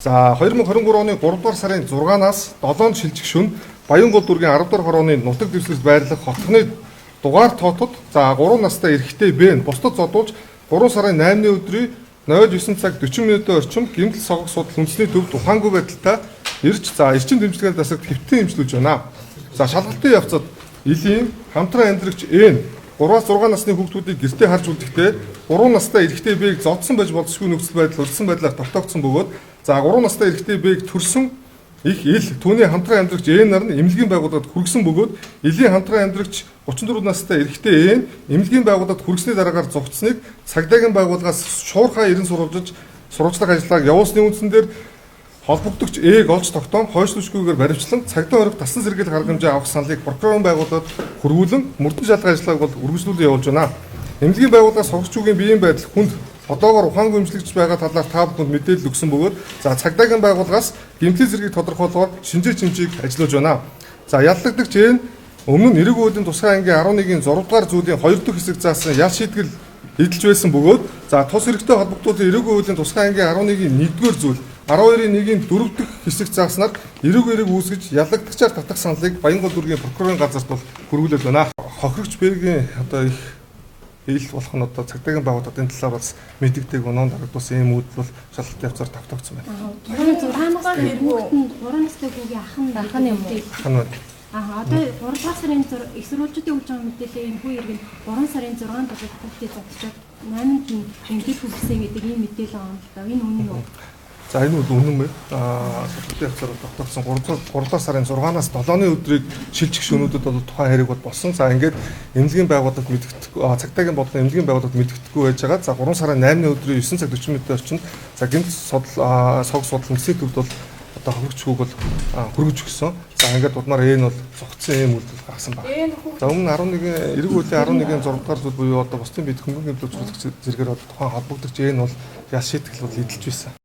За 2023 оны 3 дугаар сарын 6-наас 7-нд шилжих шөнө Баянгол дүүргийн 10 дугаар хорооны нутаг дэвсгэрт байрлах хотхны дугаар тоотод за 3 настай эрэгтэй Б бусдад зодуулж 3 сарын 8-ны өдрийн 09 цаг 40 минутын орчим гэмтэл согох судал үндэсний төвд ухаангүй байдалтай ирж за эрчим дэмжлэгээр дасагт хэвтэн эмчлүүлж байна. За шалгалтын явцад Илийн хамтран амьдрагч Н 3-6 насны хүүхдүүдийг гэртээ харж үлдэхдээ 3 настай эрэгтэй Б-г зодсон байж болзошгүй нөхцөл байдал урьдсан байдлаар тогтоогдсон бөгөөд за 3 настай эрэгтэй Б-г төрсөн их ил түүний хамтран амьдрагч Н нар нь эмнэлгийн байгууллагад хүргэсэн бөгөөд Илийн хамтран амьдрагч 34 настай эрэгтэй Н эмнэлгийн байгууллагад хүргэсний дараагаар зугтсныг цагдаагийн байгууллагаас шуурхай эрен сурвалжиж сурвалжлах ажиллагааг явуулсны үндсэн дээр холбогдогч Э-г олж тогтоон хойшлуулшгүйгээр баривчлан цагдаа хориг тасан сэргийлэх арга хэмжээ авах саналыг прокурорын байгууллагад хөрвүүлэн мөрдөн шалгах ажиллагааг бол үргэлжлүүлэн явуулж байна. Эмнэлгийн байгууллагаас согч хүүгийн биеийн байдал хүнд одоогоор ухаангүй эмчлэгдэж байгаа талаар та бүхэнд мэдээлэл өгсөн бөгөөд за цагдаагийн байгууллагаас гэмтлийн зэргийг тодорхойлохоор шинжээ чимжийг ажиллуулж байна. За яллагдагч Э нь өмнө нь эрэг хуулийн тусгай ангийн 11-ийн 6 дугаар зүйлийн 2 дахь хэсэг заасан ял шийтгэл эдэлж байсан бөгөөд за тус хэрэгтэй холбогдуулсан эрэг хуулийн тусгай ангийн 11-ийн 1-р зүйл 12-ийн 1-ийн 4 дахь хэсэг зааснаар эрэг эрэг үүсгэж яллагдагчаар татах саналыг Баянгол дүүргийн прокурорын газарт бол хүргүүлээд байна. Хохирогч Б-гийн одоо их ил болох нь одоо цагдаагийн байгууллагад энэ талаар бас мэдэгдэг ноон дарагдуулсан ийм үйлдэл бол шалгалтын явцаар тогтоогдсон байна. 6 настай хүүхэд нь 3 настай хүүгийн ах нь Ах нь юм уу? Ах нь байна. Аа одоо 3 дугаар сарын 6 их сурвалжуудын өгж байгаа мэдээлэл энэ хүү иргэн 3 сарын 6-нд бол хүүхдээ зодчоод 8-нд нь эмнэлэг хүргэсэн гэдэг ийм мэдээлэл байгаа юм л да. Энэ үнэн үү? За энэ бол үнэн байна. Аа шалгалтын явцаар тогтоогдсон 3 дугаар сарын 6-наас 7-ны өдрийг шилжих шөнүүдэд бол тухайн хэрэг бол болсон. За ингээд эмнэлгийн байгууллагад мэдэгдэхгүй цагдаагийн бодлого эмнэлгийн байгууллагад мэдэгдэхгүй байж байгаа. За 3 сарын 8-ны өдрийн 9 цаг 40 минутын орчинд за гэмт судал сог судал үндэсний төвд бол одоо хохирогч хүүг бол хүргэж өгсөн. За ингээд удмаар энэ бол зугтсан ийм үйлдэл гаргасан байна. За өмнө 11 эрэг хуулийн 11-ийн 6 дугаар зүйл буюу одоо бусдын бид хөнгөн гэмтэл үзүүлэх зэрэгээр бол тухайн холбогдогч энэ бол ял шийтгэл бол эдэлж байсан.